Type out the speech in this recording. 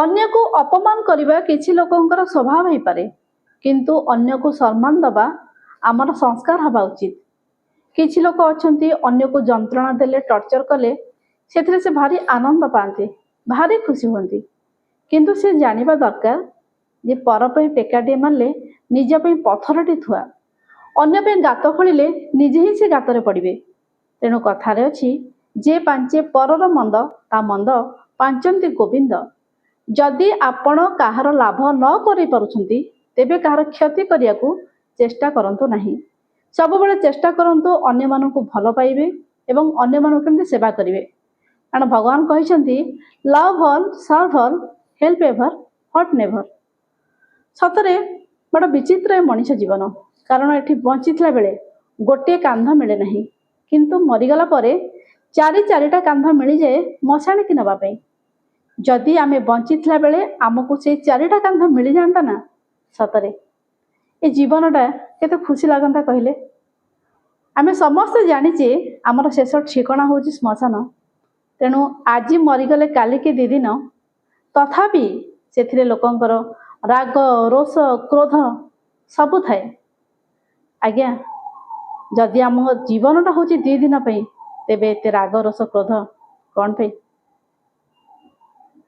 ଅନ୍ୟକୁ ଅପମାନ କରିବା କିଛି ଲୋକଙ୍କର ସ୍ୱଭାବ ହେଇପାରେ, କିନ୍ତୁ ଅନ୍ୟକୁ ସମ୍ମାନ ଦେବା ଆମର ସଂସ୍କାର ହେବା ଉଚିତ। କିଛି ଲୋକ ଅଛନ୍ତି, ଅନ୍ୟକୁ ଯନ୍ତ୍ରଣା ଦେଲେ, ଟର୍ଚର କଲେ ସେଥିରେ ସେ ଭାରି ଆନନ୍ଦ ପାଆନ୍ତି, ଭାରି ଖୁସି ହୁଅନ୍ତି। କିନ୍ତୁ ସେ ଜାଣିବା ଦରକାର ଯେ ପର ପାଇଁ ଟେକାଟିଏ ମାରିଲେ ନିଜ ପାଇଁ ପଥରଟି ଥୁଆ, ଅନ୍ୟ ପାଇଁ ଗାତ ଖୋଳିଲେ ନିଜେ ହିଁ ସେ ଗାତରେ ପଡ଼ିବେ। ତେଣୁ କଥାରେ ଅଛି, ଯେ ପାଞ୍ଚେ ପରର ମନ୍ଦ ତା ମନ୍ଦ ପାଞ୍ଚନ୍ତି ଗୋବିନ୍ଦ। ଯଦି ଆପଣ କାହାର ଲାଭ ନ କରିପାରୁଛନ୍ତି, ତେବେ କାହାର କ୍ଷତି କରିବାକୁ ଚେଷ୍ଟା କରନ୍ତୁ ନାହିଁ। ସବୁବେଳେ ଚେଷ୍ଟା କରନ୍ତୁ ଅନ୍ୟମାନଙ୍କୁ ଭଲ ପାଇବେ ଏବଂ ଅନ୍ୟମାନଙ୍କୁ କେମିତି ସେବା କରିବେ। କାରଣ ଭଗବାନ କହିଛନ୍ତି, "Love all, serve all, help ever, hurt never." ସତରେ ବଡ଼ ବିଚିତ୍ର ଏ ମଣିଷ ଜୀବନ। କାରଣ ଏଠି ବଞ୍ଚିଥିଲା ବେଳେ ଗୋଟିଏ କାନ୍ଧ ମିଳେ ନାହିଁ, କିନ୍ତୁ ମରିଗଲା ପରେ ଚାରି ଚାରିଟା କାନ୍ଧ ମିଳିଯାଏ ମଶାଣିକି ନେବା ପାଇଁ। ଯଦି ଆମେ ବଞ୍ଚିଥିଲା ବେଳେ ଆମକୁ ସେଇ ଚାରିଟା କାନ୍ଧ ମିଳିଯାଆନ୍ତା ନା, ସତରେ ଏ ଜୀବନଟା କେତେ ଖୁସି ଲାଗନ୍ତା କହିଲେ? ଆମେ ସମସ୍ତେ ଜାଣିଛେ, ଆମର ଶେଷ ଠିକଣା ହେଉଛି ଶ୍ମଶାନ। ତେଣୁ ଆଜି ମରିଗଲେ କାଲିକି ଦୁଇ ଦିନ, ତଥାପି ସେଥିରେ ଲୋକଙ୍କର ରାଗ, ରୋଷ, କ୍ରୋଧ ସବୁ ଥାଏ। ଆଜ୍ଞା, ଯଦି ଆମ ଜୀବନଟା ହେଉଛି 2 ଦିନ ପାଇଁ, ତେବେ ଏତେ ରାଗ, ରୋଷ, କ୍ରୋଧ କ'ଣ ପାଇଁ?